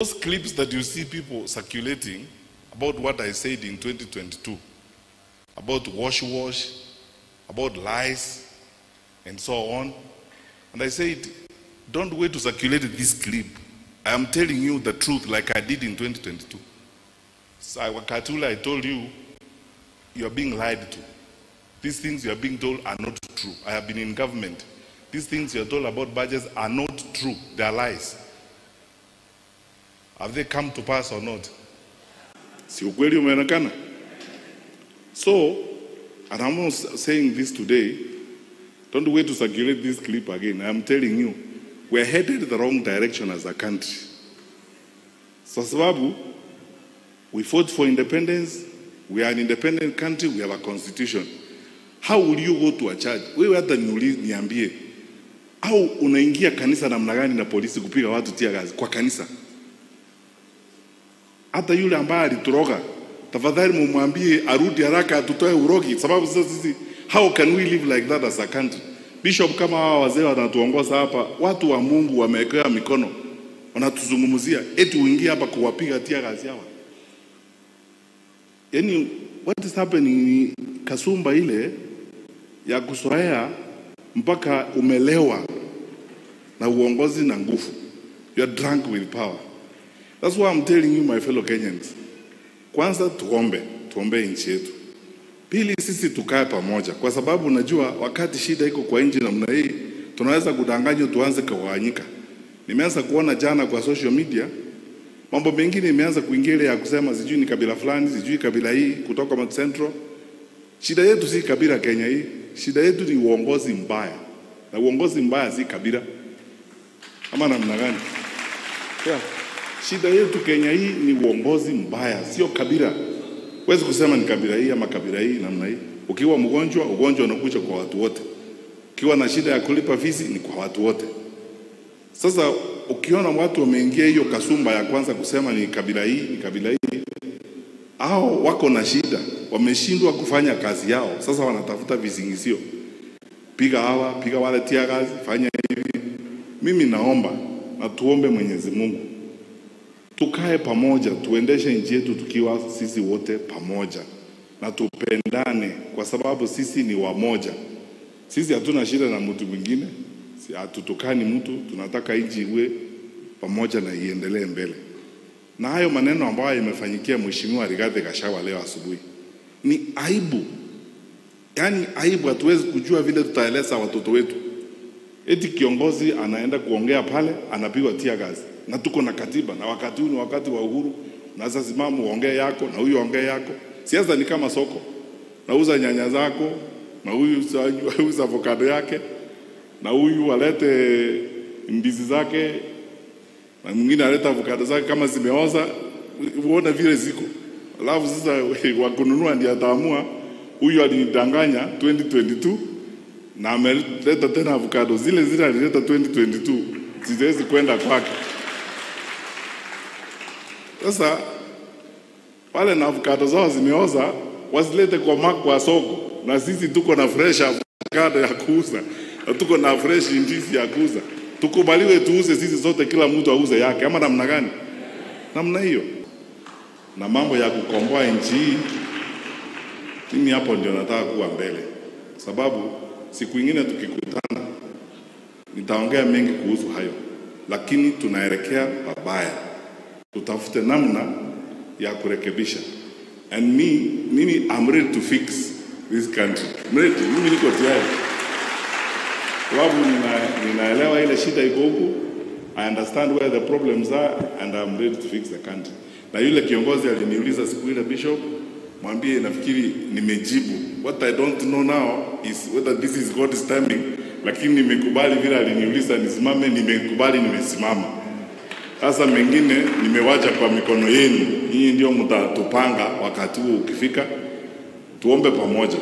Those clips that you see people circulating about what I said in 2022, about wash wash, about lies, and so on. And I said, don't wait to circulate this clip. I am telling you the truth like I did in 2022. So wakati ule I told you, you are being lied to. These things you are being told are not true. I have been in government. These things you are told about budgets are not true. They are lies. Have they come to pass or not? Si ukweli umeonekana? So, and I'm not saying this today, don't wait to circulate this clip again. I'm telling you, we're headed the wrong direction as a country. So sababu, we fought for independence, we are an independent country, we have a constitution. How will you go to a church? Wewe hata niambie, au unaingia kanisa namna gani na polisi kupiga watu tear gas kwa kanisa? Hata yule ambaye alituroga, tafadhali mumwambie arudi haraka atutoe urogi, sababu sasa sisi, how can we live like that as a country? Bishop, kama hawa wazee wanatuongoza hapa, watu wa Mungu wamewekewa mikono, wanatuzungumzia, eti uingie hapa kuwapiga tear gas hawa. Yaani, what is happening ni kasumba ile ya kuzoea mpaka umelewa na uongozi na nguvu. You are drunk with power. That's why I'm telling you, my fellow Kenyans. Kwanza tuombe, tuombe nchi yetu. Pili, sisi tukae pamoja, kwa sababu unajua wakati shida iko kwa nchi namna hii, tunaweza kudanganywa tuanze kugawanyika. Nimeanza kuona jana kwa social media mambo mengine imeanza kuingia ile ya kusema sijui ni kabila fulani, sijui kabila hii kutoka Mount Central. Shida yetu si kabila Kenya hii, shida yetu ni uongozi mbaya. Na uongozi mbaya si kabila. Ama namna gani? Yeah. Shida yetu Kenya hii ni uongozi mbaya, sio kabila. Huwezi kusema ni kabila hii ama kabila hii namna hii. Ukiwa mgonjwa, ugonjwa unakuja kwa watu wote. Ukiwa na shida ya kulipa fees ni kwa watu wote. Sasa ukiona watu wameingia hiyo kasumba ya kwanza kusema ni kabila hii, ni kabila hii, hao wako na shida, wameshindwa kufanya kazi yao. Sasa wanatafuta visingizio. Piga hawa, piga wale tear gas, fanya hivi. Mimi naomba na tuombe Mwenyezi Mungu, tukae pamoja, tuendeshe nchi yetu tukiwa sisi wote pamoja na tupendane, kwa sababu sisi ni wamoja. Sisi hatuna shida na mtu mwingine, hatutukani mtu, tunataka nchi iwe pamoja na iendelee mbele. Na hayo maneno ambayo yamefanyikia Mheshimiwa Rigathi Gachagua leo asubuhi ni aibu. Yaani aibu, hatuwezi kujua vile tutaeleza watoto wetu. Eti kiongozi anaenda kuongea pale, anapigwa tear gas. Na tuko na katiba, na wakati huu ni wakati wa uhuru. Na sasa simama uongee yako, na huyu ongee yako. Siasa ni kama soko. Nauza nyanya zako, na huyu auza avocado yake, na huyu alete ndizi zake, na mwingine aleta avocado zake kama zimeoza, uone vile ziko. Alafu sasa wa kununua ndiye ataamua, huyu alinidanganya 2022 na ameleta tena avocado zile zile alileta 2022, siwezi kwenda kwake. Sasa wale na avocado zao zimeoza wasilete kwa soko, na sisi tuko na fresh avocado ya kuuza, na tuko na fresh ndizi ya kuuza. Tukubaliwe tuuze sisi sote, kila mtu auze yake, ama namna gani? Namna hiyo. Na mambo ya kukomboa nchi hii, mimi hapo ndio nataka kuwa mbele, sababu siku nyingine tukikutana nitaongea mengi kuhusu hayo, lakini tunaelekea pabaya. Tutafute namna ya kurekebisha. And mimi I'm ready to fix this country. I'm ready, mimi niko tayari. Sababu ninaelewa ile shida iko huku. I understand where the problems are and I'm ready to fix the country. Na yule kiongozi aliniuliza siku ile, Bishop, mwambie nafikiri nimejibu. What I don't know now is whether this is God's timing, lakini nimekubali vile aliniuliza nisimame, nimekubali, nimesimama. Sasa mengine nimewacha kwa mikono yenu. Nyinyi ndio mtatupanga wakati huo ukifika. Tuombe pamoja.